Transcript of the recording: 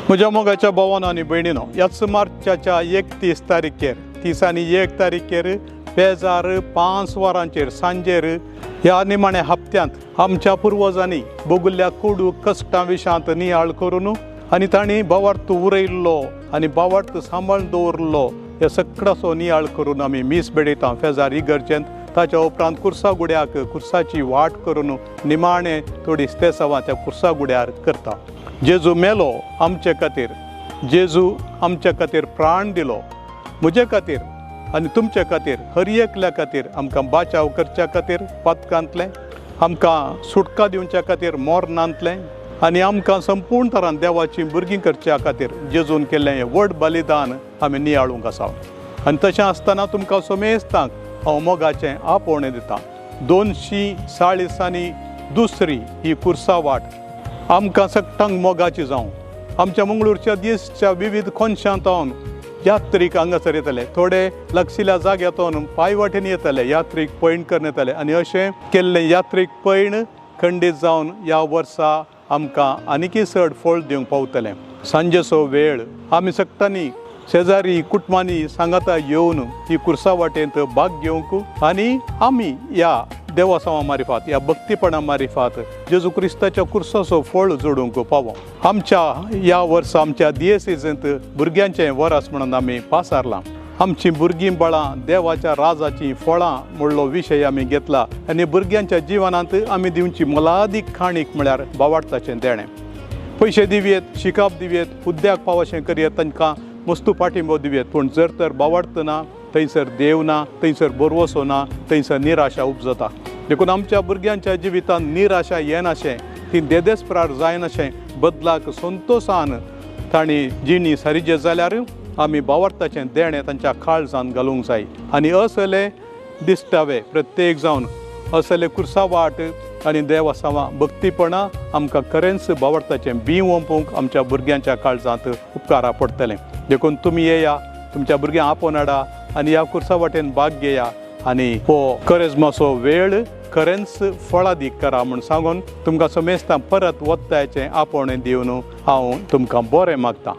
म्हज्या मोगाच्या भावान आनी भयणीनो, ह्याच मार्चाच्या 31 तारखेर 31 तारखेर बेजार 5 वरांचेर सांजेर ह्या निमाण्या हप्त्यांत आमच्या पुर्वजांनी भोगुल्ल्या कोडू कश्टां विशांत नियाळ करून आनी तांणी भावार्थ उरयल्लो आनी भावार्थ सांबाळून दवरलो ह्या सगळ्याचो नियाळ करून आमी मीस भेटयता फेजार इगर्जेंत. ताच्या उपरांत कुर्सा गुड्याक कुर्साची वाट करून निमाणें थोडी स्तेसावां त्या कुर्सा गुड्यार करता. जेजू मेलो आमचे खातीर, जेजू आमचे खातीर प्राण दिलो, म्हजे खातीर आनी तुमचे खातीर, हर एकल्या खातीर, आमकां बाचाव करच्या खातीर पातकांतलें, आमकां सुटका दिवच्या खातीर मोरनांतलें आनी आमकां संपूर्ण तरान देवाची भुरगीं करच्या खातीर जेजून केल्लें हें व्हड बलिदान आमी नियाळूंक आसा. आनी तशें आसतना तुमकां समेस्तांक हांव मोगाचें आपोवणें दितां. 240 दुसरी ही कुर्सा वाट आमकां सगटांक मोगाची जावं. आमच्या मंगळूरच्या देशच्या विविध कोनशांत यात्रीक हांगासर येतले, थोडे लागशिल्ल्या जाग्यांतून पांय वाटेन येतले, यात्रीक पयण करून येतले आनी अशें केल्लें यात्रीक पयण खंडीत जावन ह्या वर्सा आमकां आनीकय चड फळ दिवंक पावतलें. सांजेचो वेळ आमी सगटांनी शेजारी कुटुंबांनी सांगाता येवन ही कुर्सा वाटेंत भाग घेवंक आनी आमी ह्या देवासांवा मारिफात, ह्या भक्तीपणा मारिफात जेजू क्रिस्ताच्या कुर्साचो फळ जोडूंक पावो. आमच्या ह्या वर्सा आमच्या दियेसीजेंत भुरग्यांचें वरस म्हणून आमी पासारलां. आमचीं भुरगीं बाळां देवाच्या राजाचीं फळां म्हणलो विशय आमी घेतला आनी भुरग्यांच्या जिवनांत आमी दिवची मोलादीक खाणीक म्हळ्यार भावार्थाचें देणें. पयशे दिवयेत, शिकप दिवयेत, हुद्द्याक पावशें करयेत, तांकां मस्तू पाठिंबो दिवयेत, पूण जर तर भावार्थ ना थंयसर देव ना, थंयसर भरवसो ना, थंयसर निराशा उपजता. देखून आमच्या भुरग्यांच्या जिवितांत निराशा येनाशें, ती देदेस्परार जायनाशें, बदलाक संतोशान तांणी जिणी सारिजे जाल्यार आमी भावार्थाचें देणें तांच्या काळजान घालूंक जाय. आनी असले दिसतावे प्रत्येक जावन असले कुर्सा वाट आनी देवासांवां भक्तीपणां आमकां खरेंच भावार्थाचें बीं ओंपूंक आमच्या भुरग्यांच्या काळजांत उपकारा पडटलें. देखून तुमी येया, तुमच्या भुरग्यांक आपोवन हाडा आनी ह्या कुर्सा वाटेन भाग घेया आनी हो करेजमाचो वेळ खरेंच फळादीक करा म्हूण सांगून तुमकां समेस्तां परत वत्तायचें आपोवणें दिवन हांव तुमकां बरें मागतां.